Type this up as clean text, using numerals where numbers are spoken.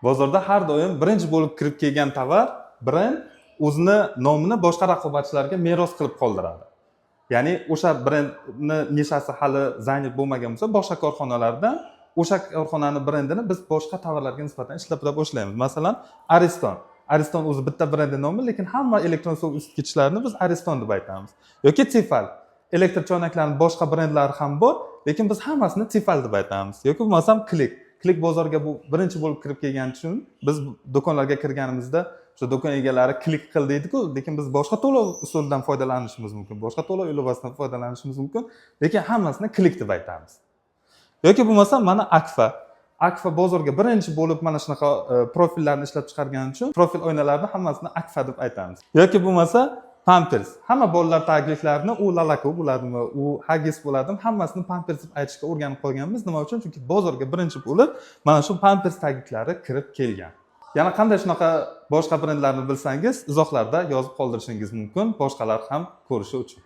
Bozorda har doim birinchi bo'lib kirib kelgan tovar, brend o'zini nomini boshqa raqobatchilarga meros qilib qoldiradi. Ya'ni o'sha brendni nishasi hali занят bo'lmagan bo'lsa boshqa korxonalardan, o'sha korxonani brendini biz boshqa tovarlarga nisbatan ishlata boshlaymiz. Masalan, Ariston. Ariston o'zi bitta brendni nomi, lekin hamma elektron suv isitgichlarni biz Ariston deb aytamiz. Yoki Tefal. Elektr choynaklarning boshqa brendlari ham bor, lekin biz hammasini Tefal deb aytamiz. Yoki bo'lmasam Klik. Klik bozorga bu birinchi bo'lib kirib kelgani uchun biz do'konlarga kirganimizda o'sha do'kon egalari "Klik qil" deydi-ku, lekin biz boshqa to'lov usulidan foydalanishimiz mumkin, boshqa to'lov ilovasidan foydalanishimiz mumkin, lekin hammasini Klik deb aytamiz. Yoki bo'lmasam mana Akfa. Akfa bozorga birinchi bo'lib mana shunaqa profillarni ishlab chiqargani uchun profil oynalarni hammasini Akfa deb aytamiz. Yoki bo'lmasa Pampers. Hamma bolalar tagliklarini, u Lalako bo'ladimi, u Huggies bo'ladimi, hammasini Pampers deb aytishga o'rganib qolganmiz. Nima uchun? Chunki bozorga birinchi bo'lib mana shu Pampers tagliklari kirib kelgan. Yana qanday shunaqa boshqa brendlarni bilsangiz, izohlarda yozib qoldirishingiz mumkin, boshqalar ham ko'rishi uchun.